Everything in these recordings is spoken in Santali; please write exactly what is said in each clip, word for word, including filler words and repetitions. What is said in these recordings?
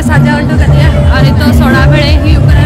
ᱥᱟᱡᱟᱣ ᱦᱚᱴᱚ ᱠᱟᱫᱮᱭᱟ᱾ ᱟᱨ ᱱᱤᱛᱚᱜ ᱥᱚᱲᱟ ᱵᱮᱲᱮ ᱦᱩᱭᱩᱜ ᱠᱟᱱᱟ᱾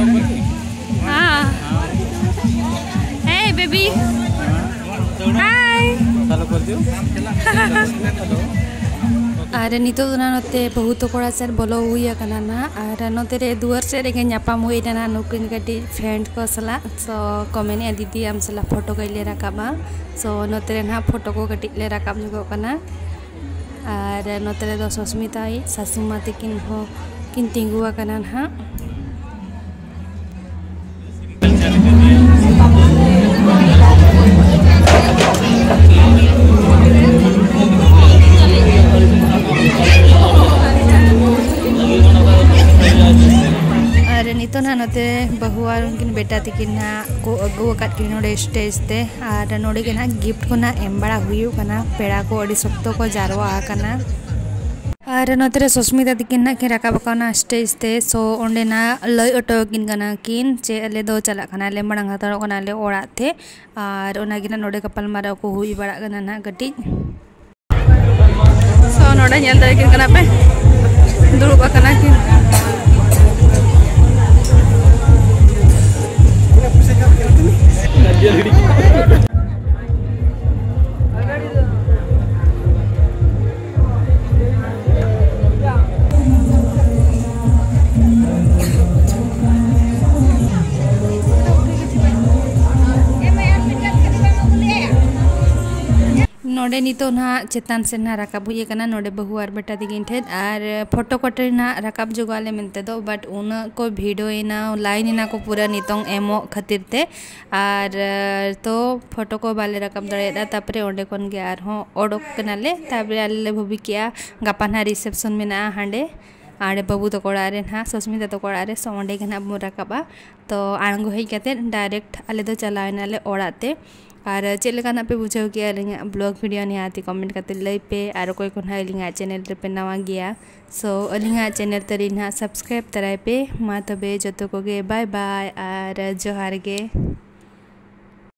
हाँ। Hey baby। Hi। ᱟᱨ ᱱᱤᱛᱚᱜ ᱫᱚ ᱱᱟᱜ ᱱᱚᱛᱮ ᱵᱟᱹᱦᱩ ᱛᱟᱠᱚ ᱚᱲᱟᱜ ᱥᱮᱫ ᱵᱚᱞᱚ ᱦᱩᱭ ᱟᱠᱟᱱᱟ ᱱᱟᱜ᱾ ᱟᱨ ᱱᱚᱛᱮ ᱨᱮ ᱫᱩᱣᱟᱹᱨ ᱥᱮᱫ ᱨᱮᱜᱮ ᱧᱟᱯᱟᱢ ᱦᱩᱭ ᱞᱮᱱᱟ ᱱᱩᱠᱤᱱ ᱠᱟᱹᱴᱤᱡ friend ᱠᱚ ᱥᱟᱞᱟᱜ᱾ So ᱠᱚ ᱢᱮᱱᱮᱫᱼᱟ, "ᱫᱤᱫᱤ, ᱟᱢ ᱥᱟᱞᱟᱜ ᱯᱷᱳᱴᱳ ᱠᱟᱹᱡ ᱞᱮ ᱨᱟᱠᱟᱵᱟ᱾" So ᱱᱚᱛᱮ ᱨᱮ ᱱᱟᱜ ᱯᱷᱳᱴᱳ ᱠᱚ ᱠᱟᱹᱴᱤᱡ ᱞᱮ ᱨᱟᱠᱟᱵ ᱧᱚᱜᱚᱜ ᱠᱟᱱᱟ᱾ ᱟᱨ ᱱᱚᱛᱮ ᱨᱮᱫᱚ ᱥᱚᱥᱢᱤᱛᱟ ᱟᱡ ᱥᱟᱥᱩ ᱢᱟ ᱛᱟᱹᱠᱤᱱ ᱦᱚᱸ ᱠᱤᱱ ᱛᱤᱸᱜᱩ ᱟᱠᱟᱱᱟ ᱱᱟᱦᱟᱜ᱾ ᱟᱨ ᱱᱤᱛᱚᱜ ᱱᱟᱦᱟᱜ ᱱᱚᱛᱮ ᱵᱟᱹᱦᱩ ᱟᱨ ᱩᱱᱠᱤᱱ ᱵᱮᱴᱟ ᱛᱟᱹᱠᱤᱱ ᱱᱟᱦᱟᱜ ᱠᱚ ᱟᱹᱜᱩ ᱟᱠᱟᱫ ᱠᱤᱱᱟ ᱱᱚᱰᱮ stage ᱛᱮ᱾ ᱟᱨ ᱱᱚᱰᱮ ᱜᱮ ᱱᱟᱦᱟᱜ gift ᱠᱚ ᱱᱟᱦᱟᱜ ᱮᱢ ᱵᱟᱲᱟ ᱦᱩᱭᱩᱜ ᱠᱟᱱᱟ᱾ ᱯᱮᱲᱟ ᱠᱚ ᱟᱹᱰᱤ ᱥᱚᱠᱛᱚ ᱠᱚ ᱡᱟᱨᱣᱟ ᱟᱠᱟᱱᱟ᱾ ᱟᱨ ᱱᱚᱛᱮ ᱨᱮ ᱥᱚᱥᱢᱤᱛᱟ ᱛᱟᱹᱠᱤᱱ ᱱᱟᱦᱟᱜ ᱠᱤᱱ ᱨᱟᱠᱟᱵ ᱟᱠᱟᱱᱟ stage ᱛᱮ᱾ So ᱚᱸᱰᱮ ᱱᱟᱦᱟᱜ ᱞᱟᱹᱭ ᱦᱚᱴᱚ ᱟᱹᱠᱤᱱ ᱠᱟᱱᱟ ᱠᱤᱱ ᱡᱮ ᱟᱞᱮ ᱫᱚ ᱪᱟᱞᱟᱜ ᱠᱟᱱᱟᱞᱮ, ᱢᱟᱲᱟᱝ ᱦᱟᱛᱟᱲᱚᱜ ᱠᱟᱱᱟᱞᱮ ᱚᱲᱟᱜ ᱛᱮ᱾ ᱟᱨ ᱚᱱᱟ ᱜᱮ ᱱᱟᱦᱟᱜ ᱱᱚᱰᱮ ᱜᱟᱯᱟᱞᱢᱟᱨᱟᱣ ᱠᱚ ᱦᱩᱭ ᱵᱟᱲᱟᱜ ᱠᱟᱱᱟ ᱱᱟᱦᱟᱜ ᱠᱟᱹᱴᱤᱡ᱾ So ᱱᱚᱰᱮ ᱧᱮᱞ ᱫᱟᱲᱮ ᱠᱤᱱ ᱠᱟᱱᱟ ᱯᱮ, ᱫᱩᱲᱩᱵ ᱟᱠᱟᱱᱟ ᱠᱤᱱ᱾ ᱱᱚᱰᱮ ᱱᱤᱛᱚᱜ ᱱᱟᱦᱟᱜ ᱪᱮᱛᱟᱱ ᱥᱮᱫ ᱱᱟᱦᱟᱜ ᱨᱟᱠᱟᱵ ᱦᱩᱭ ᱟᱠᱟᱱᱟ, ᱱᱚᱰᱮ ᱵᱟᱹᱦᱩ ᱟᱨ ᱵᱮᱴᱟ ᱛᱟᱹᱠᱤᱱ ᱴᱷᱮᱱ᱾ ᱟᱨ ᱯᱷᱳᱴᱳ ᱠᱚᱴᱨᱤ ᱱᱟᱦᱟᱜ ᱨᱟᱠᱟᱵ ᱡᱚᱜᱟᱜ ᱞᱮ ᱢᱮᱱᱛᱮ ᱫᱚ, but ᱩᱱᱟᱹᱜ ᱠᱚ ᱵᱷᱤᱲᱚ ᱮᱱᱟ, line ᱮᱱᱟ ᱠᱚ ᱯᱩᱨᱟᱹ ᱱᱤᱛᱚᱝ ᱮᱢᱚᱜ ᱠᱷᱟᱹᱛᱤᱨ ᱛᱮ᱾ ᱟᱨ ᱛᱚ ᱯᱷᱳᱴᱳ ᱠᱚ ᱵᱟᱞᱮ ᱨᱟᱠᱟᱵ ᱫᱟᱲᱮᱭᱟᱫᱟ᱾ ᱛᱟᱨᱯᱚᱨᱮ ᱚᱸᱰᱮ ᱠᱷᱚᱱ ᱜᱮ ᱟᱨᱦᱚᱸ ᱚᱰᱚᱠ ᱠᱟᱱᱟᱞᱮ᱾ ᱛᱟᱨᱯᱚᱨᱮ ᱟᱞᱮ ᱞᱮ ᱵᱷᱟᱹᱵᱤ ᱠᱮᱜᱼᱟ ᱜᱟᱯᱟ ᱱᱟᱦᱟᱜ reception ᱢᱮᱱᱟᱜᱼᱟ ᱦᱟᱸᱰᱮ, ᱟᱨ ᱵᱟᱹᱵᱩ ᱛᱟᱠᱚ ᱚᱲᱟᱜ ᱨᱮ ᱱᱟᱦᱟᱜ, ᱥᱚᱥᱢᱤᱛᱟ ᱛᱟᱠᱚ ᱚᱲᱟᱜ ᱨᱮ᱾ So ᱚᱸᱰᱮ ᱜᱮ ᱱᱟᱦᱟᱜ ᱵᱚᱱ ᱨᱟᱠᱟᱵᱼᱟ᱾ ᱛᱚ ᱟᱬᱜᱚ ᱦᱮᱡ ᱠᱟᱛᱮᱫ direct ᱟᱞᱮ ᱫᱚ ᱪᱟᱞᱟᱣ ᱮᱱᱟᱞᱮ ᱚᱲᱟᱜ ᱛᱮ᱾ ᱟᱨ ᱪᱮᱫ ᱞᱮᱠᱟ ᱱᱟᱜ ᱯᱮ ᱵᱩᱡᱷᱟᱹᱣ ᱠᱮᱜᱼᱟ ᱟᱹᱞᱤᱧᱟᱜ vlog video, ᱱᱤᱦᱟᱹᱛᱤ comment ᱠᱟᱛᱮ ᱞᱟᱹᱭ ᱯᱮ᱾ ᱟᱨ ᱚᱠᱚᱭ ᱠᱚ ᱱᱟᱦᱟᱜ ᱟᱹᱞᱤᱧᱟᱜ channel ᱨᱮᱯᱮ ᱱᱟᱣᱟ ᱜᱮᱭᱟ, so ᱟᱹᱞᱤᱧᱟᱜ channel ᱛᱟᱹᱞᱤᱧ ᱱᱟᱦᱟᱜ subscribe ᱛᱟᱨᱟᱭ ᱯᱮ᱾ ᱢᱟ ᱛᱚᱵᱮ ᱡᱚᱛᱚ ᱠᱚᱜᱮ bye bye ᱟᱨ ᱡᱚᱦᱟᱨ ᱜᱮ᱾